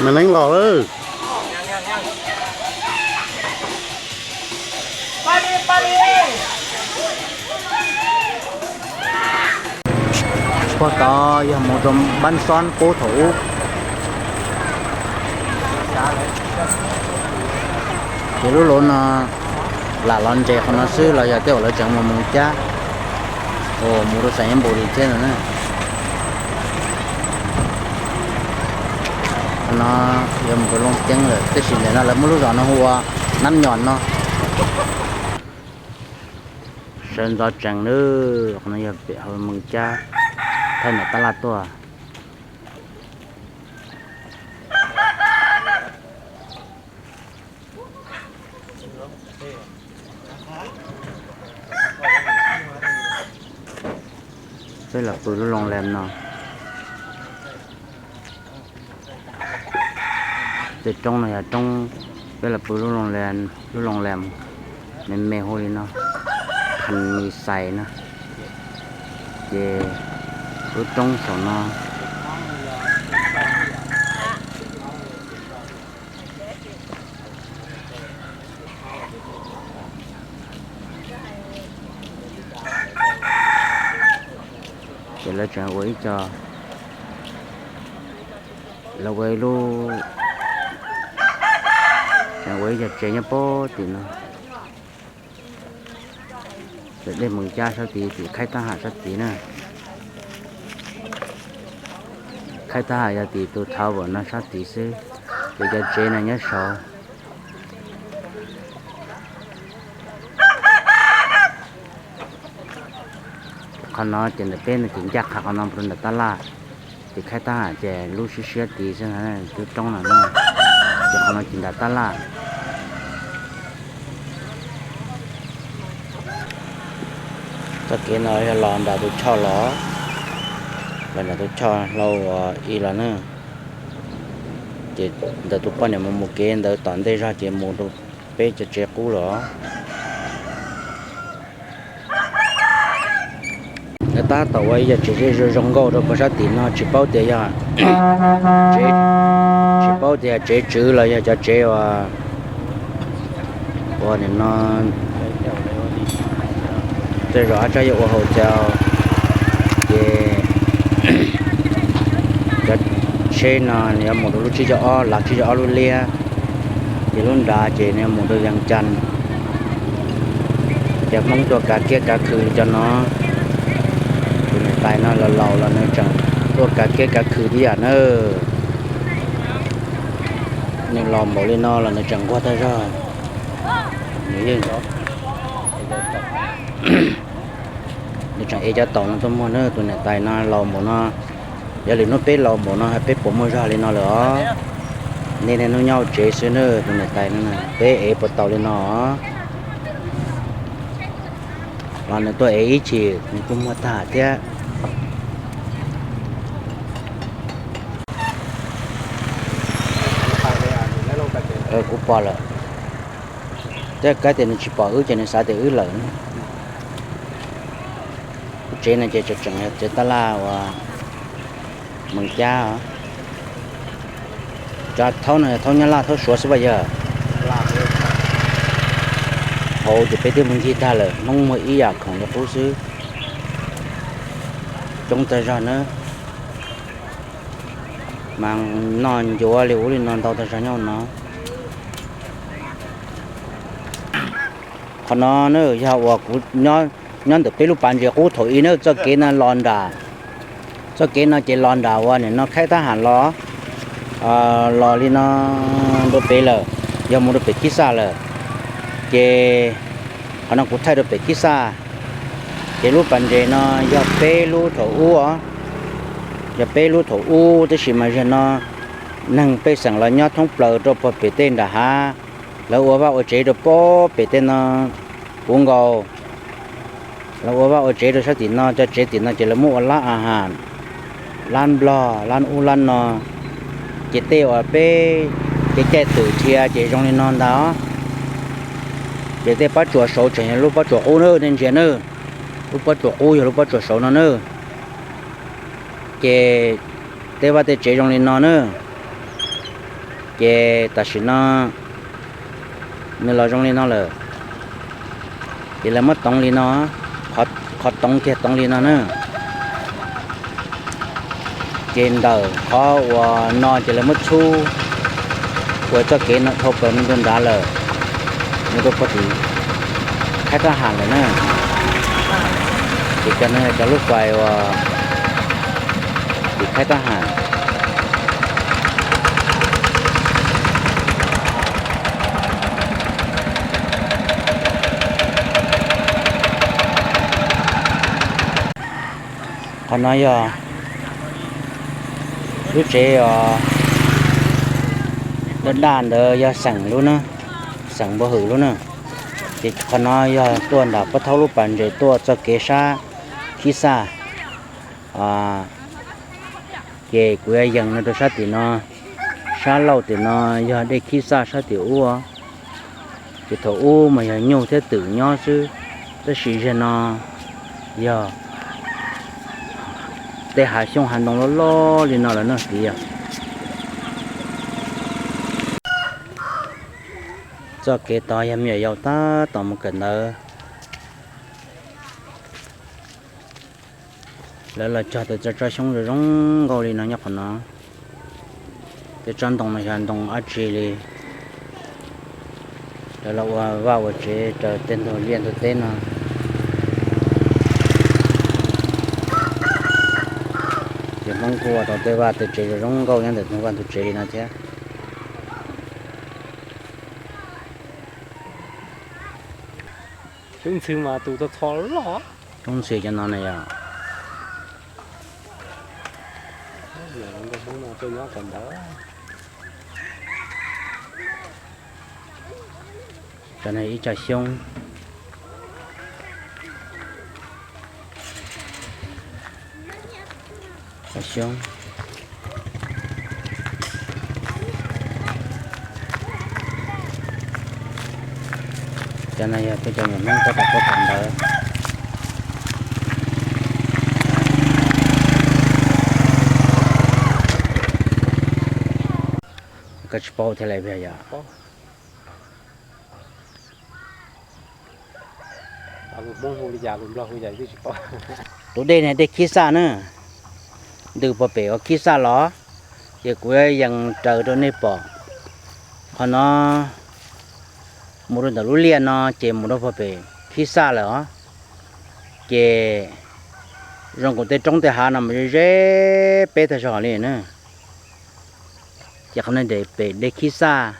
Me neeb los lawm. Puag tod yog mus rau npab xob qub thaum ub. Ces lub luv no lam los nres qhov no xwb los yog tej uas lawv tseem mus mus cab, mus rau xeem Nab Npus li thiab no na. Qhov no yog mus rau Looj Ceeb lawm, tab sis ntawm no lawv muab lub zos no hu ua Nab Nyos no. Sawv ntxov tsees lawm, qhov no yog pem hauv Moos Cab, thaij ntawm tab laj tuaj. Peb los pw lub looj lees no. Tej roob no yog roob, peb los pw lub looj lees, lub looj lees me me hu li no, Phan Mis Xais no. Ces lub roob saum no. Ces lawv tseem ua ib co, lawv ua ib lub, tseem ua ib co tsev nyob puag tim no. Tim dej Moos Cab sab tid, tim Khaib Thab Ham sab tid na. Khaib Thab Ham yog tim tus tower no sab tid xwb, ces cov tsev no nyob saud. Qhov no ces ntawm peb no ces ncaj qha qhov no mus rau ntawm tab laj, ces Khaib Thab Ham ces lub siab siab tid xwb, lub roob no na, ces qhov no ces nram tab laj. Txoj kev no yog los nram tus choj los, los nram tus choj hlau uas ib los na, ces ntawm tus poj niam mus mus kev ntawd tom ntej zog ces mus rau peb cov tsev qub los. Lawv tab tom ua ib yam tsev ze zoo zoo nkauj rau puag sab tim no, tsis paub tias yog, tsis paub tias yog tsev tswv los yog cov tsev uas, uas nim no tej zaum ab tsab yuav ua hotel, ces cov tsheb no nws yuav mus rau lub tsib caug ob, lav tsib caug ob lub liab, ces lub nrad ces nws yuav mus rau Yees Cas. Cov Hmoob tuaj kav kiab kav khw li cov no, tus niam tais no los laus los nws tseem tuaj kav kiab kav khw tib yam na. Nws los npaum li no los nws tseem nquag tag zog. Nws yeej, nws tseem ev cov taum no tuaj muag na, tus niam tais no laus npaum no. Yog lwm hnub peb laus npaum no peb puas muaj zog li no lawm os? Nej niaj hnub nyob hauv tsev xwb na, tus niam tais no peb ev puas tau li no os? Los nws tuaj ev ib chim nws kuj muag tag thiab. Kuv pom lawm. Tej kab tias nws tsis pom wb ces nws xav tias wb lawm. Lub tsev no ces tseem tseem yog tsev tab laj uas Moos Cab os. Cov thaub no yog thaub Nyab Laj thaub Suav xwb pas yawg? Hauv ces peb twb muag ncig tag lawm, Hmoob muag ib yam khoom li qub xwb. Coob tag zog na. Mas noj ncuav li ub li no ntau tag zog nyob no. Qhov no na yog uas kuv nyob ntawm peb lub pas ntses qub thaum ub na, txoj kev no los nram, txoj kev no ces los nram uas nim no Khaib Thab Ham los, los li no rau pem lawm, yog mus rau pem Kib Xaj lawm. Ces qhov no kuv thaij rau pem Kib Xaj. Ces lub pas ntses no yog peb lub thaum ub os, yog peb lub thaum ub, tab sis mas zaum no neeg pej xeem los nyob thoob plaws rau puag pem tej nram hav, lawv ua vaj ua tsev rau puag pem tej no puv nkaus. Lawv ua vaj ua tsev rau sab tim no, cov tsev tim no ces lawv muab ua lab a has, lab nplog, lab ub lab no. Ces tej uas peb, ces caij twm dhia ces zoo li no ntag os. Ces tej pob tsuas saud tseem yog lub pob tsuas qub na, nej ntsia na, lub pob tsuas qub yog lub pob tsuas saud no na. Ces tej vaj tej tsev zoo li no na. Ces tam sim no nws los zoo li no lawm, ces lawv muab toov li no, qhov toov kiag toov li no na. Ces ntawm qhov uas no ces lawv muab txhub ua txoj kev no dhau plaws mus rau nrad lawm, mus rau puag tim khaib tab ham lawm na. Ces cov no yog cov lub fais uas tim khaib tab ham. Qhov no yog lub tsev os, daj daj ntawd yog xeem lub na, xeem npau hwm lub na. Ces qhov no yog tuaj nram Pob Thaub lub pas ntses tuaj txoj kev sab Khib Xaj. Ces kuv yuav yees no rau sab tim no, sab laug tim no yog dej Khib Xaj sab tim ub. Ces thaum ub mas yog nyuj thiab twm nyob xwb, tab sis zaum no yog tej hav xyoob hav ntoo loj loj li no lawm no tiag. Txoj kev tod yog me nyuam yaus tab tom mus kawm ntawv. Lawv los cog tej tsob xyoob zoo zoo nkauj li no nyob qhov no. Tej tsob ntoo no yog ntoo dab tsi li, lawv los ua vaj ua tsev raws tej ntug liaj ntug teb no. Ces Hmoob kuj ua tau tej vaj tej tsev zoo zoo nkauj nyob ntawm ntug vaj ntug tsev li no thiab. Xyoob ntxhw mas tus txho txho loj. Xyoob ntxhw cov no na yog. Cov no ib co xyoob. Cov xyoob. Cov no yog peb cov me Hmoob tab tom tuaj kawm ntawv. Koj tsis paub thiaj li yog. Tus dej no dej Khib Xaj na, ntws puag pem uas Khib Xaj los, ces kuv yees raws rau nej pom. Qhov no mus rau ntawm lub liaj no ces mus rau puag pem Khib Xaj lawm os. Ces zoo nkaus tej roob tej hav no mas ze ze peb tag zog li na. Ces qhov no pem dej Khib Xaj,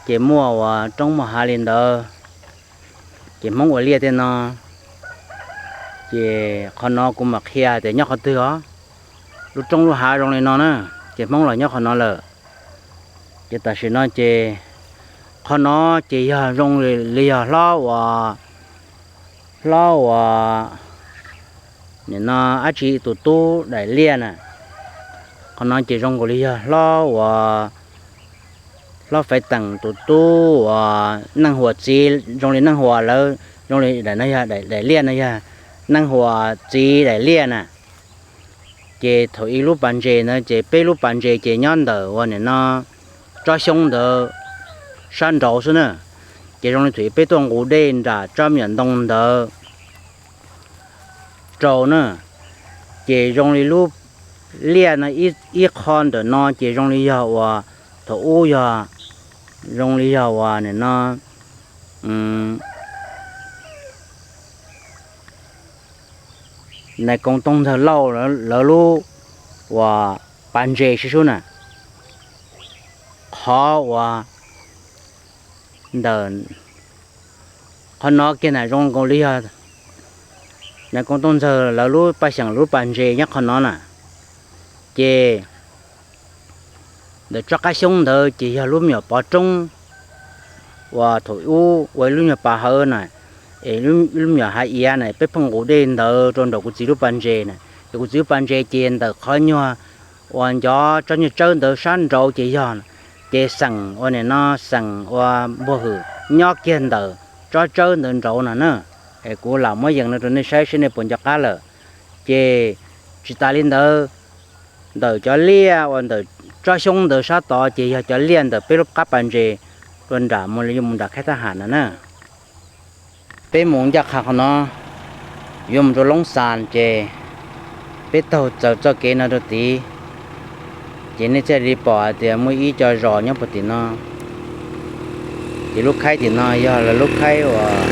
ces muaj uas roob muaj hav li ntawd, ces Hmoob ua liaj tej no. Ces qhov no kuv mam qhia tias nyob qhov twg os. Lub roob lub hav zoo li no na, ces Hmoob los nyob qhov no lawm. Ces tam sim no ces qhov no ces yog zoo li yog hlob uas, hlob uas nim no dab tsi tus tub daim liaj na. Qhov no ces zoo nkaus li yog hlob uas, hlob Faiv Teem tus tub uas Neej Huas txiv, zoo li Neej Huas lawv, zoo li daim no yog daim liaj no yog Neej Huas txiv daim liaj na. Ces thaum ub lub pas ntses ntawd ces peb lub pas ntses ces nyob ntawm uas nim no tsob xyoob ntawd sab nraud xwb na. Ces zoo li thaum ub peb tuaj nqus dej nram tsob me nyuam ntoo ntawd rau na, ces zoo li lub liaj no ib qho ntawm no ces zoo li yog uas thaum ub yog, zoo li yog uas nim no Nais Koos Tooj Ntxawg Lauj lawv lub uas pas ntses sib sub na. Qhov uas ntawm qhov no kiag na zoo nkaus li yog Nais Koos Tooj Ntxawg lawv lub paj xyeem lub pas ntses nyob qhov no na. Ces ntawm tsob qab xyoob ntawd ces yog lub me nyuam pov roob uas thaum ub ua ib lub nyuag pas hawv na, es lub me nyuam hav iav na peb pheej nqus dej ntawd rau nraum kuv txiv lub pas ntses na. Es kuv txiv lub pas ntses ces ntawm qhov nyuag uas ncov tsob nyuag tsawb ntawd sab nraud ces yog, ces xeem uas nim no xeem uas Npuag Hwm nyob kiag ntawm tsob tsawb ntawd nraud no na. Es kuv lam muab yees no rau nej saib seb nej puas nco qab lawm. Ces tsis tas li ntawd, ntawm cov liaj uas ntawm Tsob xyoob ntawd sab tod ces yog cov liaj ntawm peb lub qab pas ntses rau nram mus, yuav mus nram khaib thab ham no na. Peb mus ncaj qha qhov no, yuav mus rau Loob Xas ces peb taug txawm txoj kev no rau tid, ces nej thiaj li pom hais tias muaj ib co zos nyob puag tim no. Ces lub khaib tim no yog lawv lub khaib uas,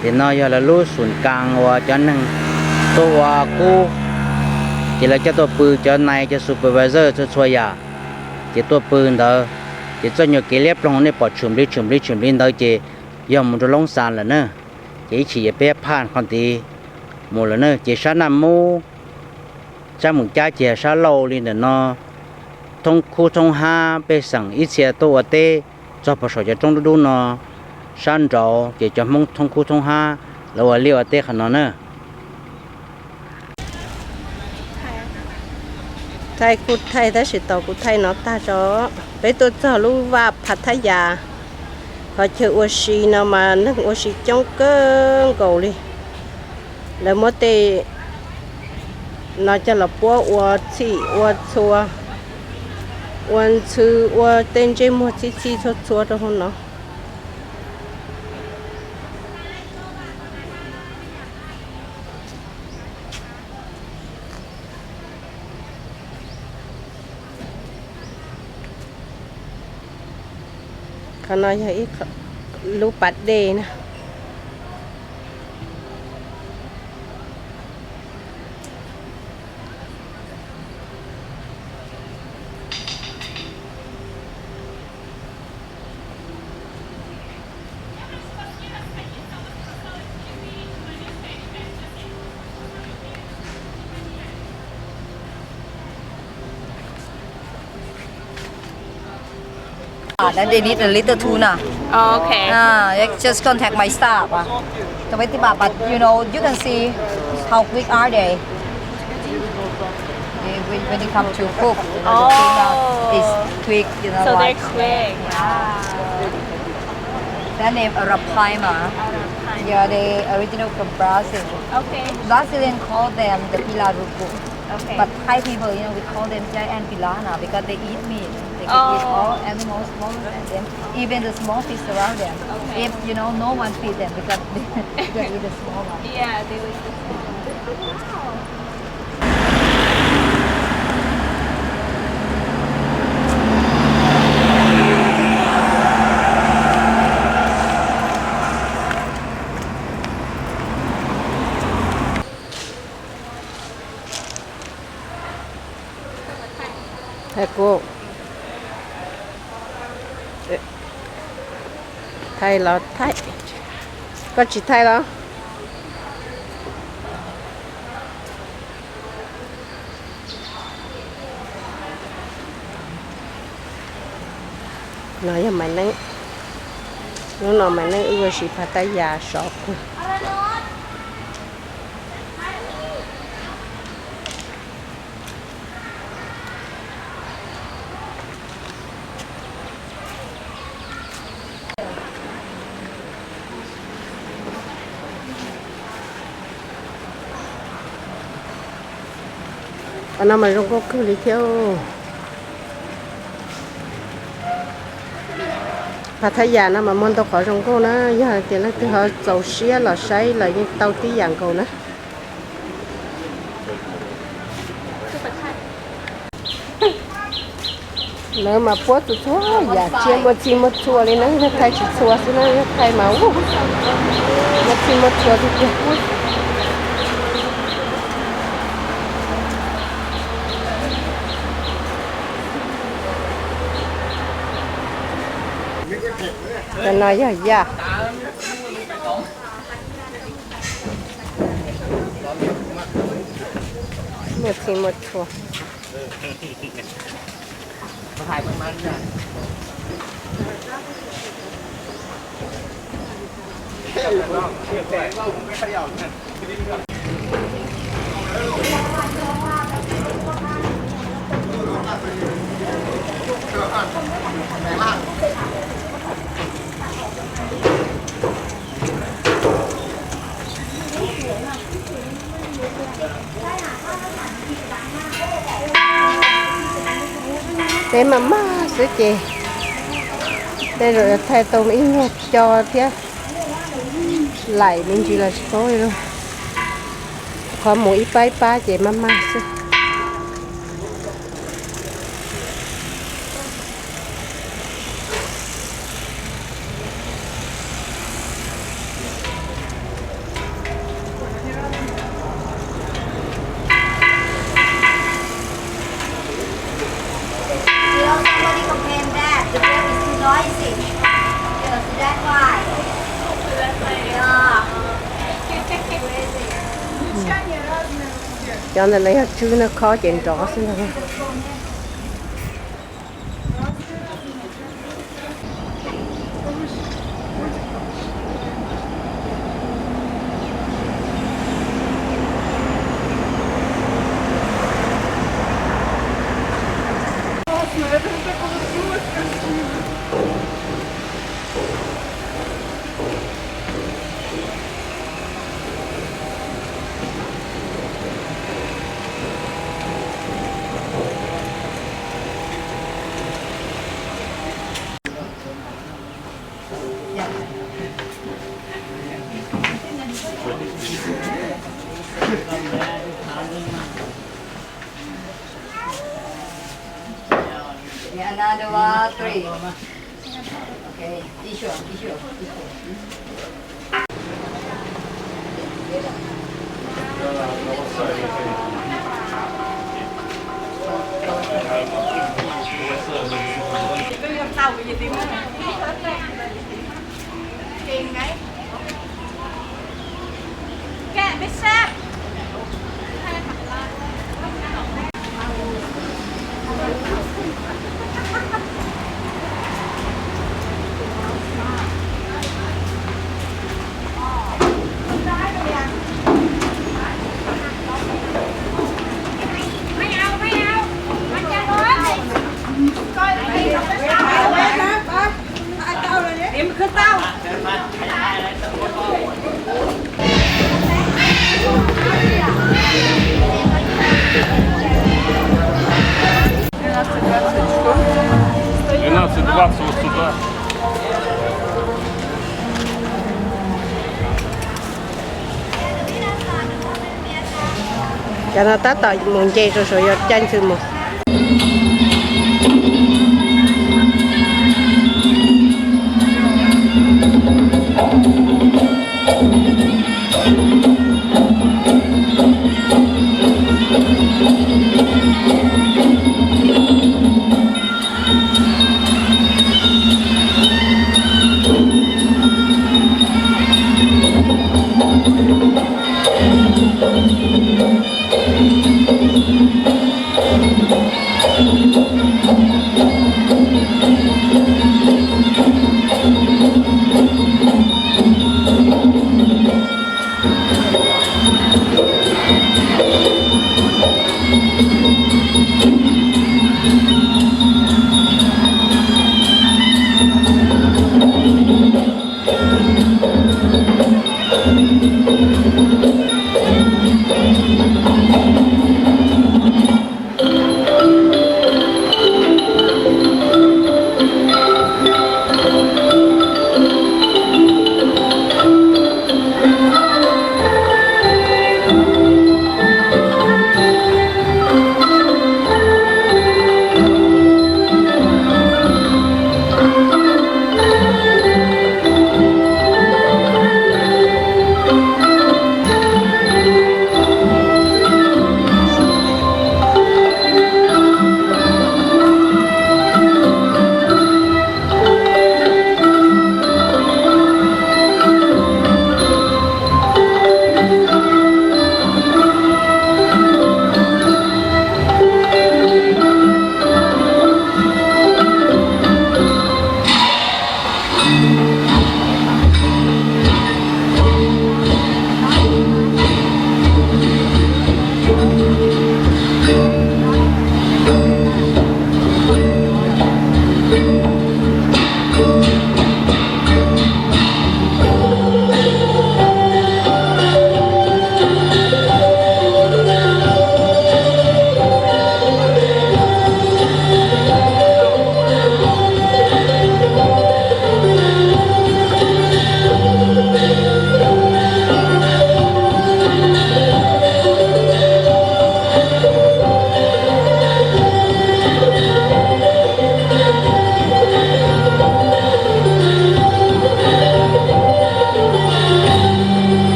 tim no yog lawv lub xum kas uas cov neeg tuaj ua kub, ces lawv coj tuaj pw, cov nais cov supervisor txhua txhua yam, ces tuaj pw ntawd. Ces txoj nyuag kev liab ploog nej pom tshwm nplig tshwm nplig tshwm nplig ntawd ces yog mus rau Loob Xas lawm na. Ces ib chim ces peb phaj qhov tid mus lawm na. Ces sab Naj Mub, sab Moos Cab ces sab laug li ntawm no, thoob khub thoob hab pej xeem ib txhia tuaj ua teb txog puag saum cov roob dub dub no. Sab nraud ces cov Hmoob thoob khub thoob hab lawv ua liaj ua teb qhov no na. Thaij kuj thaij tab sis tau kuv thaij no tag tso. Peb tuaj txog lub vaj Phathayas, qhov chaw ua si no mas neeg ua si coob kawg nkaus li. Lawv muab tej no coj los puab ua txhij ua txhua, ua ntxhw, ua tej ntsej muag txhij txhij txhua txhua rau hauv no. Qhov no yog ib lub pas dej na. Ah, then they need a little tuna. Oh, okay. Ah, you just contact my staff. Ah. So wait, but, but you know, you can see how quick are they. They, when, when it comes to cook, you know, the tuna is quick, you know, so they're like, quick. Ah. Their name Arapaima. Arapaima. Yeah, they original from Brazil. Okay. Brazilian call them the pirarucu. Okay. But Thai people, you know, we call them giant piranha because they eat meat. They can eat all animals smaller than them, even the small fish around them. Okay. If, you know, no one feed them because they, they eat the small one. Yeah, they will eat the small one. Wow. Thaij kuv. Thaij los thaij. Koj tsis thaij los? No yog Maiv Neeb. Hnub no Maiv Neeb wb ua si Phathayas sov kawg. Qhov no mas zoo nkauj kawg li thiab. Phathayas no mas muaj ntau qhov zoo nkauj na, yog hais tias leej twg ho txaus siab los saib los yeej tau tib yam nkaus na. Lawv mas puab txhua txhua yam tsiaj muaj txhij muaj txhua li na, yog thaij tsis txhua xwb na, yog thaij mas muaj txhij muaj txhua tiag tiag. Cov no yog yaj. Muaj txhij muaj txhua. Peb mas mag xwb ces tej zaum yuav thaij tau ib nyuag co thiab, laim me ntsis los tsis paub li lauj. Qhov mus ib pab ib pab ces mag mag xwb. Cov ntawd lawv yog tswb no, khob ces nrov xwb ntag. Another one, three. Okay, issue, issue, issue. Двенадцать двадцать вот сюда. Cov no tab tom mus nce rau saum yog caij ntxwg mus.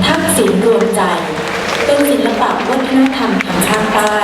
ทักษิณรวมใจ เป็นศิลปะวัฒนธรรมทางภาคใต้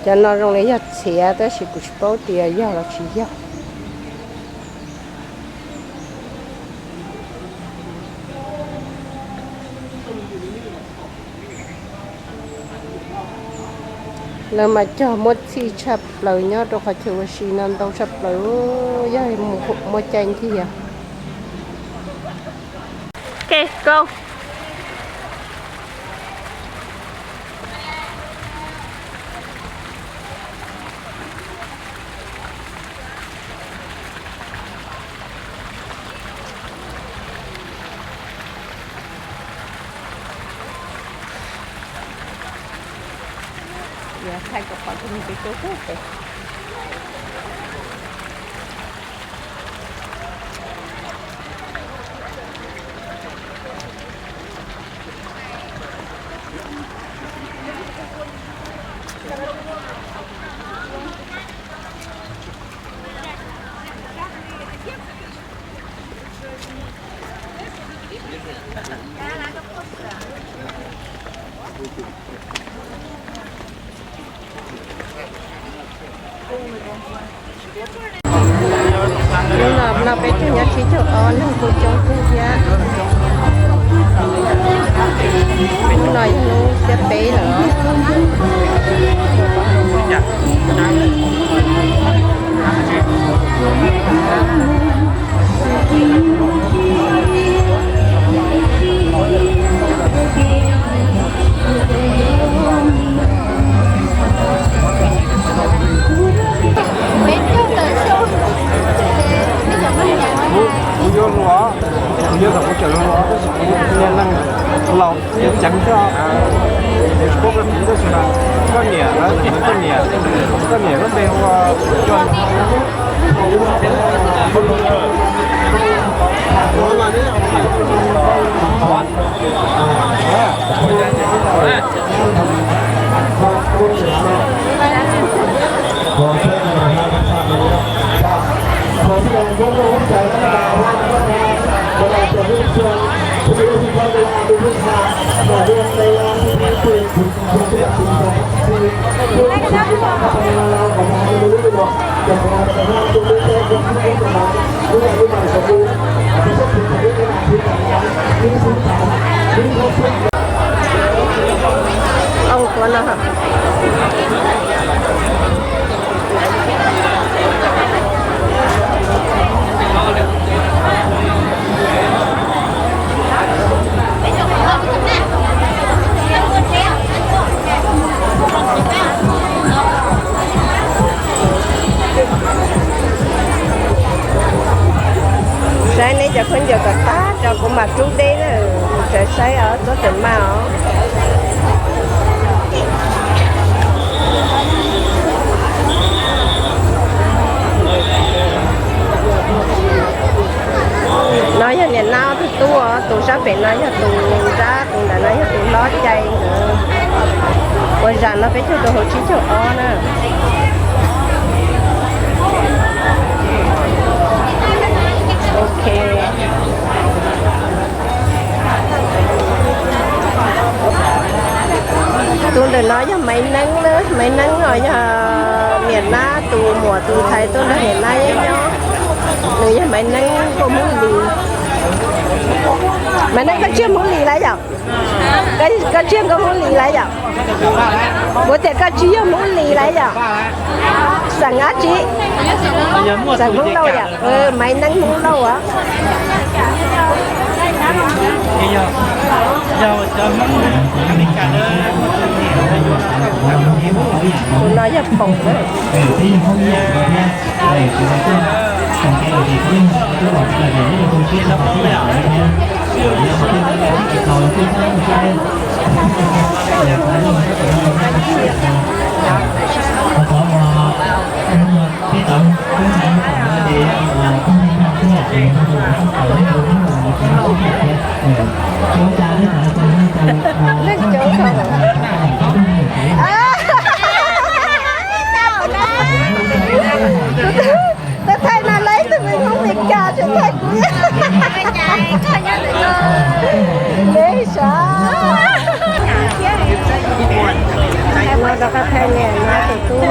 Cov no zoo li yog txhiav tab sis kuv tsis paub tias yog los tsis yog. Lawv mas cog muaj txhij tshaj plaws nyob rau qhov chaw ua si no ntau tshaj plaws, yog muaj caij ntiag. Ok, go. Yuav thaij kom pom tus neeg pem tuaj pem. Hnub no peb caug nyob tsib caug ob leeg kuj coob kawg thiab. Hnub no yog hnub xiab peb lawm. Kuv yuav luag, kuv yuav kom kuv cawm luag tab sis kuv niag neeg laus ceev ceev thiab, tsis paub koj txiv tab sis mas koj niam lawv, koj niam, koj niam lub npe hu ua Ua no. Saib neb cov khaub ncaws kom tag tso kuv mam rub deb na, kuv tseem saib os, txob tseem maj os. No yog niam nab ob tug tub, tus sab pem no yog tus nrab, tus ntawm no yog tus hlob cai ntawd. Ua zam no peb caug rau hauv tsib caug ob na. Ok. Tus ntawm no yog Maiv Neeb na, Maiv Neeb no yog niam nab tus muam tus ntxhais tuaj nrog niam nab nyob nyob. Nws yog Maiv Neeb nkauj Hmoob Lis. Maiv Neeb, koj tsis yog Hmoob Lis lawm yom? Koj tsis yog nkauj Hmoob Lis lawm yom? Kuv tias koj tsis yog Hmoob Lis lawm yom? Xeem dab tsi? Xeem Hmoob Lauj yom? Maiv Neeb Hmoob Lauj as. Tus no yog Phoom na. Leej coob kawg. Tus thaij no lawv ib tug me Hmoob Mes Kas tseem thaij kuv. Neb sav. Hais no rau koj thaij niam no tus tub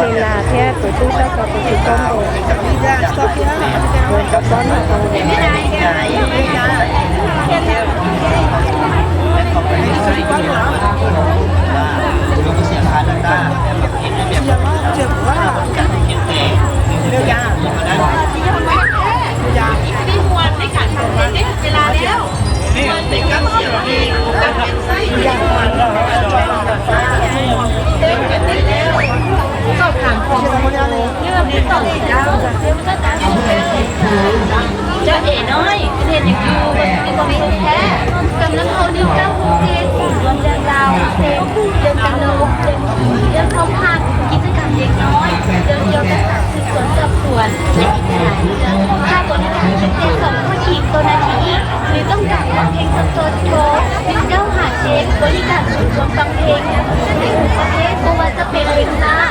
Cho trẻ nói, thì những dù và những con số khác, cầm năm hầu nêu cao hương trên, cùng đoàn gia giàu, thêm, trên cano, trên, trên không han, chỉ tất cả tiếng nói, đều yêu các bạn sự tuần tập tuần, để những cái này, hai tuần này, trên tổng có chỉ tuần này chỉ ít, vì công tác hoàn thành tập tuần có, những câu hỏi trên, có những cảm xúc của con thêm, để có thể cô và tập thể mình ra.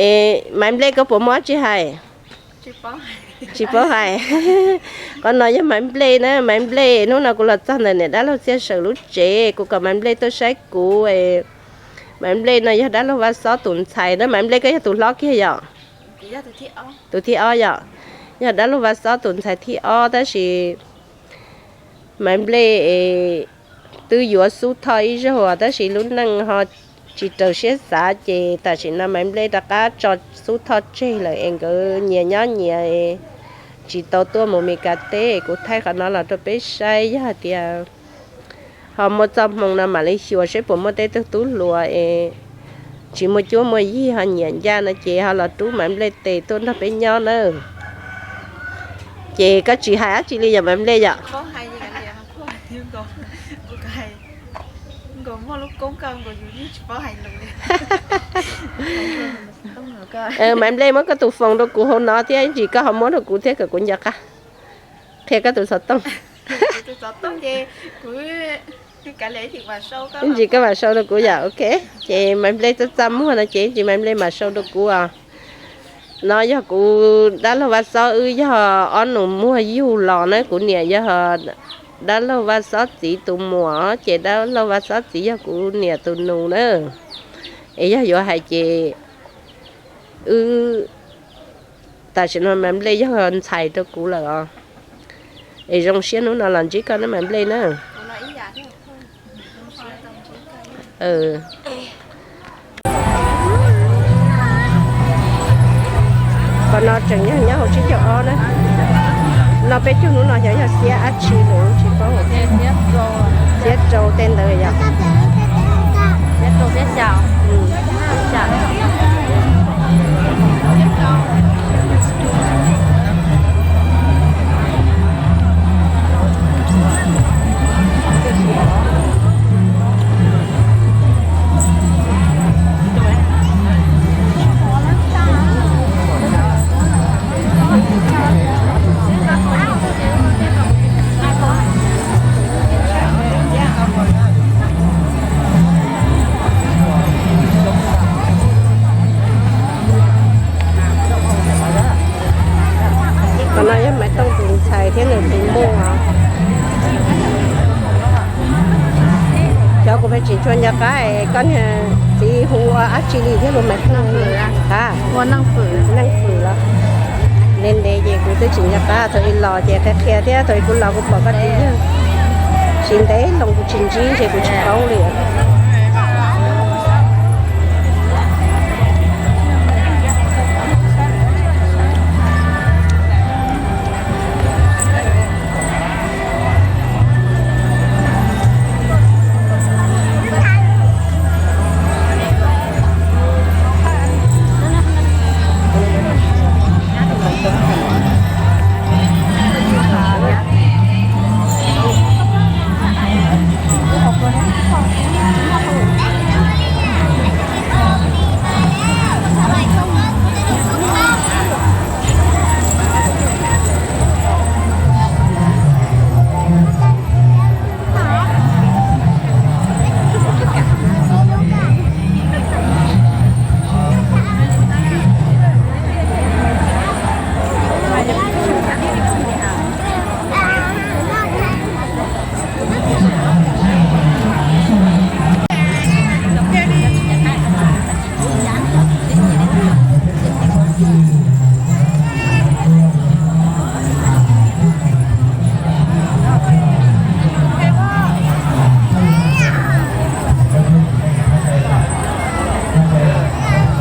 Es Maiv Nplej, koj puas muaj dab tsi hais? Tsis paub hais. Qhov no yog Maiv Nplej na, Maiv Nplej hnub no kuv los txog ntawm niam dab laug Txhiaj Sawm lub tsev, kuv kom Maiv Nplej tuaj saib kuv. Maiv Nplej no yog dab laug Vaj Xob tus ntxhais na. Maiv Nplej, koj yog tus hlob kiag yom? Tus thib ob yom. Yog dab laug Vaj Xob tus ntxhais thib ob, tab sis Maiv Nplej twb yuav Xub Thoj ib zaug tab sis lub neej ho tsis raws siab xav, ces tam sim no Maiv Nplej rov qab tso Xub Thoj tseg lawm es nkawd nyias nyob nyias, tsis tau tuaj mus Mes Kas teb. Kuv thaij qhov no los rau peb saib, yog hais tias ho muaj txoj hmoo no mam li xyuas seb puas muaj tej tug tub hluas es tsis muaj cuab muaj yig ho nyiam ncaj no ces ho los rub Maiv Nplej tes tuaj nrog peb nyob nawb. Ces koj tsis hais dab tsi li yog Maiv Nplej yom? Maiv Nplej, muab koj tus foos rau kuv hauv no thiab, ib ntsis koj ho muab rau kuv thiab kom kuv nco qab qhia koj tus xov tooj. Ib ntsis koj mam sau rau kuv yom. Ok, ces Maiv Nplej txaj txaj muag no ces ib ntsis Maiv Nplej mam sau rau kuv os. No yog kuv dab laug Vaj Xob, wb yog ob nus muag yug los na. Kuv niam yog dab laug Vaj Xob txiv tus muam, ces dab laug Vaj Xob txiv yog kuv niam tus nus na. Es yog yuav hais ces wb, tam sim no Maiv Nplej yog ntxhais rau kuv lawm os. Es zoo siab hnub no los ntsib koj na Maiv Nplej na. Qhov no tseem yog nyob hauv tsib caug ob na. No peb caug hnub no xyov yog xiab dab tsi lawm tsis paub. Xiab rau tej ntawd yom. Thais thiab nws tus muam. Cov kuv pheej tsis tshua nco qab, koj niag txiv hu ua dab tsi li thiab lus Maiv Phooj li? Ha, Neej Fwm los? Ntev ntev ces kuv twb tsis nco qab, thaum ub los ces qhia qhia thiab, thaum ub kuv los kuv pom koj txiv yawg. Tsis ntev loo kuv tsis ntsib ces kuv tsis paub li.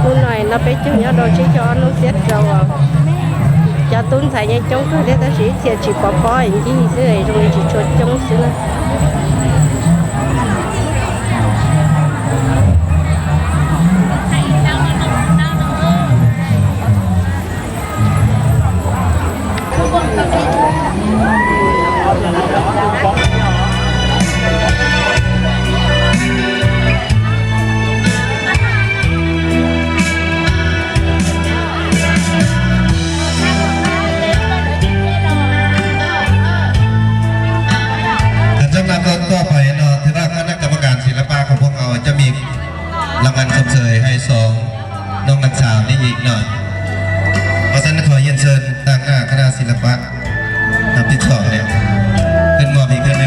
Hnub no no peb caug nyob rau tsib caug ob hnub xiab rau. Cov tub ntxhais yeej coob kawg thiab tab sis ib txhia tsis pov pob ncig xwb zoo li tsis tshua coob xwb na.สำหรับรอบต่อไปเนาะ ถือว่าคณะกรรมการศิลปะของพวกเราจะมีรางวัลชมเชยให้สองน้องนักศึกษานี้อีกหน่อย เพราะฉะนั้นขอเรียนเชิญทางหน้าคณะศิลปะรับผิดชอบเนี่ย ขึ้นมอบอีกเทื่อหนึ่ง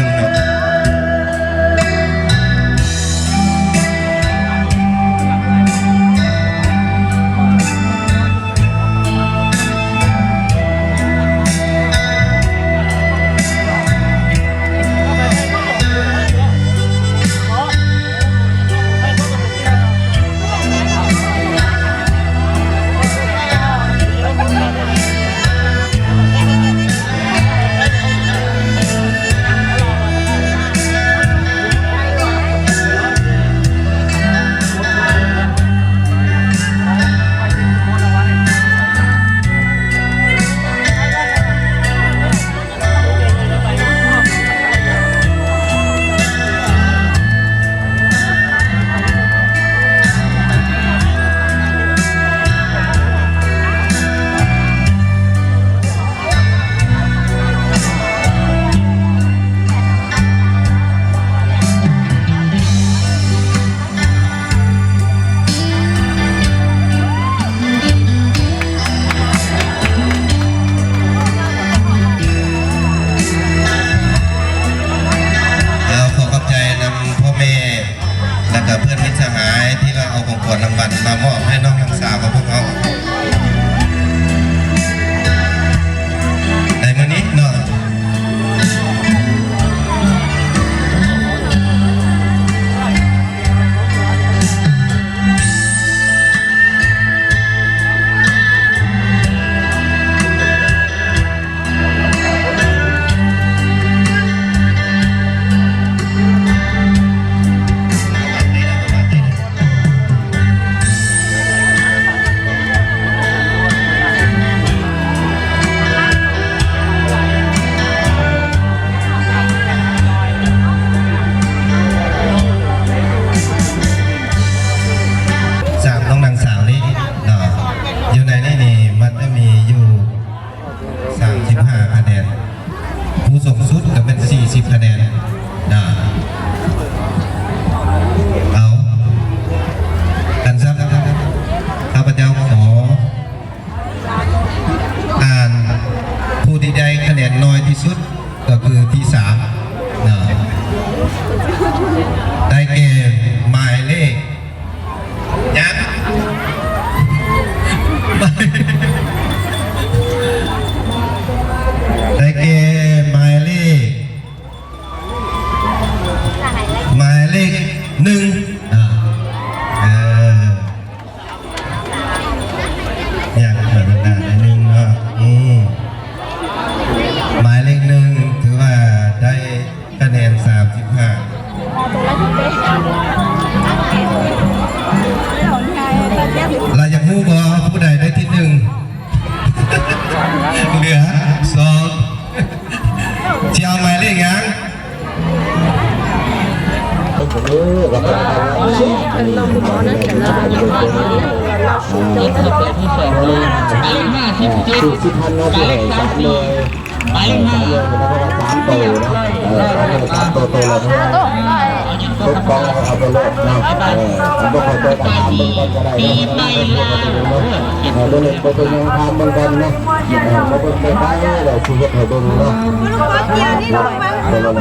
น้อยที่สุดก็คือที่สามนะ ได้แก่หมายเลข ยัง ได้แก่หมายเลข หมายเลขหนึ่ง อ่า เออ ยัง หมายเลขหนึ่งเนาะ อืม หมายเลขหนึ่ง ถือว่าได้คะแนน สามสิบห้า เราอยากรู้บ่ ผู้ใดได้ที่หนึ่ง เหลือสอง จะเอาหมายเลขหยัง สี่สิบพันเนาะ ที่เหลือสามเลย สามเลยนะ เพราะว่าสามตัวนะ เออ สามตัว สามตัว ตัวละเท่าไหร่ ทุกกองเอาไปโลดเนาะ เออ มันก็เข้าใจกัน ถามเบิ่งกันก็ได้นะ เออ เรื่องนี้ก็เป็นแนวทางเหมือนกันนะ เออ ก็เป็นไปได้ เราชีวิตให้เบิ่งเนาะ เออ